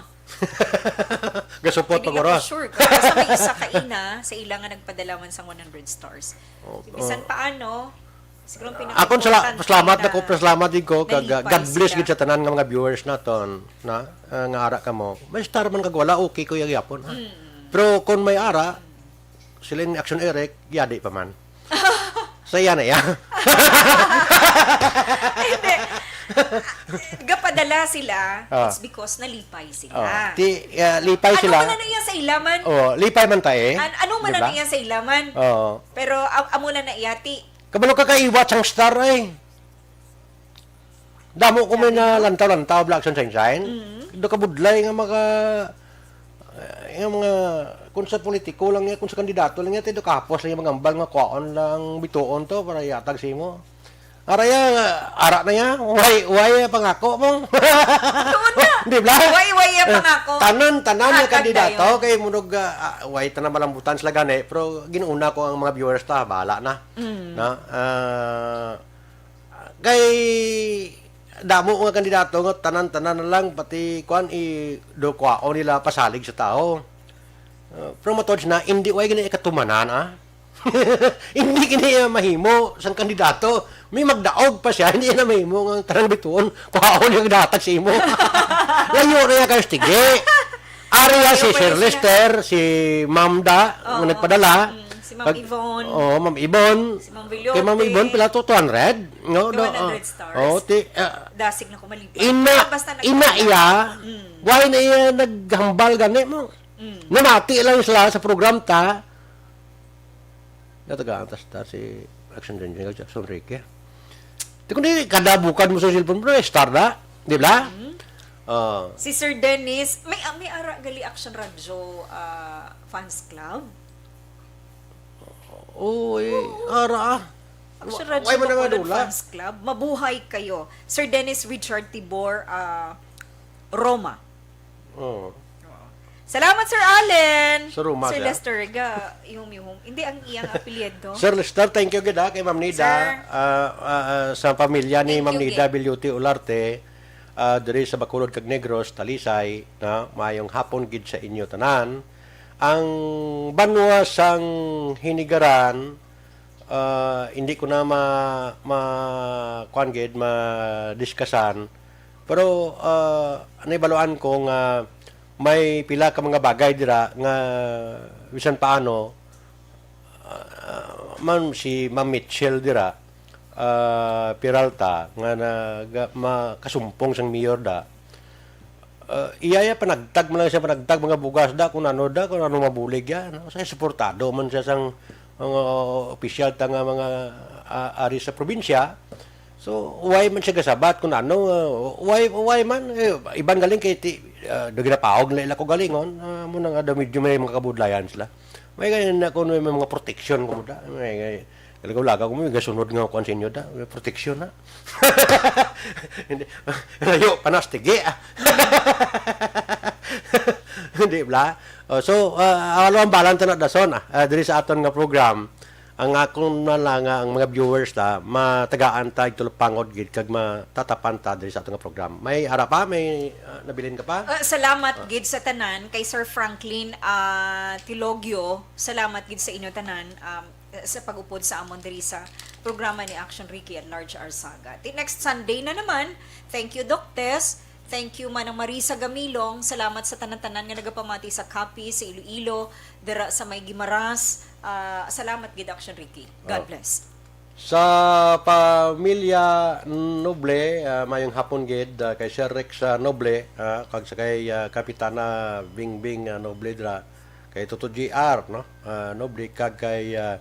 Gasupot Hindi pag oras. Ako sure. Basta may isa ka ina sa ila nga nagpadala man sang one hundred stars. Oh, Bisan oh. paano, siguro ang Akon sala, pinaka-importante salamat na ako, salamat din ko kag nalipay God bless sila. Gid sa tanan nga mga viewers naton na ah, nga ara kamo. May star man kag wala, okay ko yung yapon. Ha? Pero kung may ara, sila ni Action Eric, yadi pa man. Sa iya na iya. Hindi. Gapadala sila, Ah. it's because nalipay sila. Oh, ti, ah, lipay Ano sila. man na iya sa ilaman? Oh, lipay man ta eh. An- ano man Di na ba? iya sa ilaman? Oh. Pero am- amo na na iya, ti. Kabalo ka kaiwat sang star ay. Damo ko may Sabi mo? nalantaw-lantaw, Black Sunshine Shine. Mm. Do kabudlay nga maka eh, yung mga kung sa politiko lang niya, kung sa kandidato lang niya, tayo kapos lang yung mga ambal nga kuwaon lang bituon to para yatag sa imo. Araya, ara na ya. Way, way pangako mo. Tuon na. Di ba? Way, way ang Eh, pangako. Tanan, tanan nga Hatag kandidato dayon. kay munog ah, ah, way tanan malambutan sila gani, pero ginuna ko ang mga viewers ta, bala na. Mm. Na, ah, kay damo nga kandidato nga tanan-tanan na lang pati kuan i do kuwaon nila pasalig sa tao. Uh, pero matod na, hindi way gani katumanan, ah. Hindi gini uh, mahimo sang kandidato. May magdaog pa siya, hindi na mahimo nga ang tanang bituon, kuhaon yung datag sa imo. Layo na yung kastige. Ariya si Sir Lester, si Ma'am Da, Oo. nga nagpadala. Mm, si Ma'am Pag- Yvonne. Oo, Ma'am Ibon. Si Ma'am Vilote. Kay Ma'am Ibon, pila to? Two hundred? No, Two no, hundred oh. stars. Oh, ti, ah, Dasig na ko maliban. Ina, Basta nag- ina iya, Mm. Why na iya naghambal gani mo? Mm. Namati lang sila sa program ta. Natagaan ta star si Action Ranger Jackson Ricky. Di ko di kada bukad mo sa cellphone mo, star na. Di ba? Mm. Oh. Si Sir Dennis, may ah, may ara gali Action Radyo ah, Fans Club. Oh, eh, ara ah. Action Wa- Radyo why mo na Bacolod madula? Fans Club. Mabuhay kayo. Sir Dennis Richard Tibor ah, Roma. Oh. Oo. Salamat, Sir Allen. Sa Roma Sir siya? Lester, ga, ihum-ihum. Hindi, ang iyang apelyido. Sir Lester, thank you gid ha, kay Ma'am Nida, Sir. ah, ah, ah, sa pamilya ni Thank Ma'am you Nida gid. Bilyuti Olarte, ah, diri sa Bacolod kag Negros, Talisay, na mayong hapon gid sa inyo tanan. Ang banwa sang Hinigaran, ah, hindi ko na ma, ma kuan gid, ma diskasan. Pero ah, naibaluan ko nga may pila ka mga bagay dira nga bisan paano ah, man si Ma'am Mitchell dira ah, Peralta nga naga, makasumpong sang mayor da. Ah, iya ya panagtag man lang siya panagtag mga bugas da kung ano da kung ano mabulig ya no? Sa suportado man siya sang mga opisyal ta nga mga ah, ari sa probinsya. So why man siya gasabat kung ano ah, why why man eh, iban galing kay ti, ah, do ginapawag nila ila ko galingon ah, mo nang ada medyo may mga kabudlayan sila. May ganyan na kuno may mga proteksyon ko da. May, may lagaw-lagaw ko may gasunod nga kuan sa inyo da. May proteksyon na. Hindi. Layo, panas, tigi, ah. Hindi, bla? Oh, so, uh, alo ang balan na dason, ah, ah, diri sa aton nga program. Ang akon na lang nga ang mga viewers ta, matagaan ta igtulupangod gid kag matatapan ta diri sa aton nga program. May ara pa, may ah, nabilin ka pa? Ah, salamat gid sa tanan kay Sir Franklin ah, Tilogyo. Salamat gid sa inyo tanan um, sa pag-upod sa amon diri sa programa ni Action Ricky at Large Arsaga. Ti next Sunday na naman. Thank you, Doc Tess. Thank you, Manang Marisa Gamilong. Salamat sa tanan-tanan nga nagapamati sa Capiz, sa Iloilo, dira sa may Guimaras. Ah, salamat gid, Action Ricky. God Oh. bless. Sa pamilya Noble, ah, mayong hapon gid ah, kay Sir Rex ah, Noble, ah, kag sa kay ah, Kapitana Bingbing ah, Noble dira, kay Toto G R, no? Ah, Noble kag kay ah,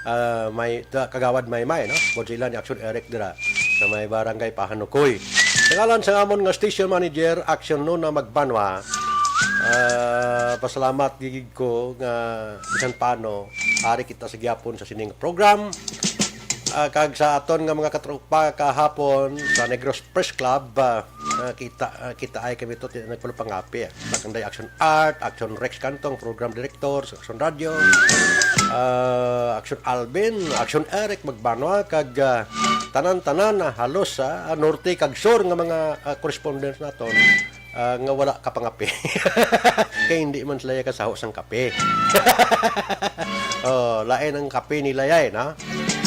ah, may ta, Kagawad Maymay, no? Bukod sila ni Action Eric dira sa may barangay Pahanukoy. Sa ngalan sa amon nga station manager, Action Nona Magbanwa, ah, pasalamat gid ko nga bisan paano ari kita sa gihapon sa sining program. Ah, kag sa aton nga mga katropa kahapon sa Negros Press Club, ah, ah, kita ah, kita ay kami to ti- nagpulupangapi. Ah. Makanday Action Art, Action Rex Cantong, program director sa Action Radio, ah, Action Alvin, Action Eric Magbanwa, kag ah, tanan-tanan ah, halos sa ah, norte kag sur nga mga ah, correspondents naton. Ah, nga wala ka pangape. Kay hindi man sila kasaho sang kape. Oh, lain ang kape nila yay, no?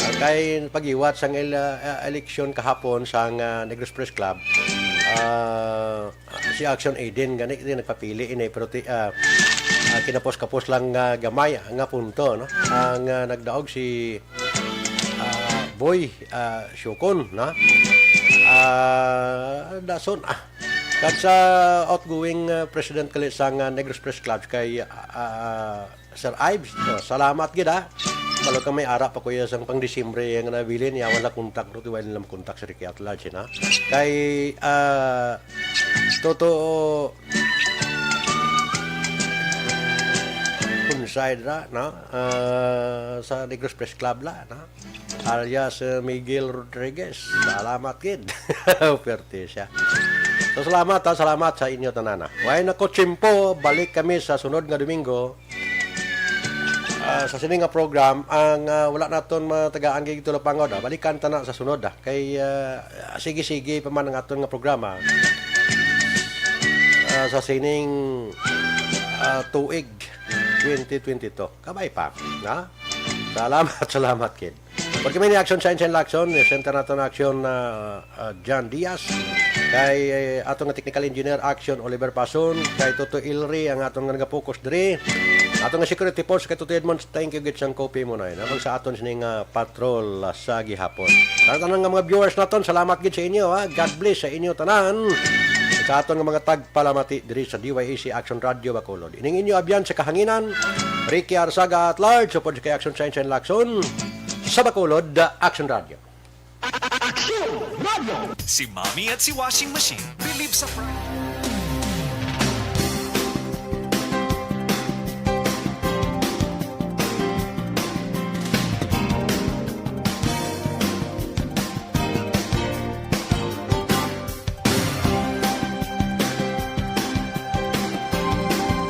Ah, kay pagiwat sang ele- ah, eleksyon kahapon sang ah, Negros Press Club, ah, si Action Aiden gani di nagpapili ini pero ti, ah, ah, kinapos-kapos lang nga gamay nga punto, no? Ang ah, nagdaog si ah, Boy, ah, Siukon, na? Ah, dason, ah. Kag sa outgoing, ah, president kali sang, ah, Negros Press Club kay, ah, Sir Ives, ah, salamat gid, ah. Balo ka may ara pa kuya sang pang Disyembre nga nabilin, yawan na kontak, no, wala nila makontak si Ricky at Large, na? Kay, ah, totoo, Kunsay dira, no? Ah, sa Negros Press Club la, no? Alias, eh, Miguel Rodriguez. Salamat gid. Pwerte siya. So, salamat, ha. Salamat sa inyo tanan, ha. Way na ko tiyempo, balik kami sa sunod nga Domingo. Ah, sa sini nga program, ang, ah, wala naton matagaan kay Tulapangon, ha. Balikan ta na sa sunod, ha. Kay, ah, sige-sige pa man ang aton nga programa. Ah, sa sining, ah, tuig twenty twenty-two. Kabay pa, ha? Salamat, salamat, kid. Pag kami ni Action, Science and Action, ni Center naton Action, ah, ah, John Diaz, kay, eh, aton nga technical engineer Action Oliver Pason, kay Toto Ilri ang aton nga nagapokus diri. Aton nga security force kay Toto Edmonds, thank you gid sang copy mo na yun. Abang sa aton sining, ah, patrol, ah, sa gihapon. Sa tanan nga mga viewers naton, salamat gid sa inyo, ha. God bless sa inyo tanan. Sa aton nga mga tagpalamati diri sa D Y A C Action Radio Bacolod. Ining inyo abyan sa kahanginan, Ricky Arsaga at large, upod kay Action Science and Action sa Bacolod, Action Radio. Si Mommy at si Washing Machine believe sa pride.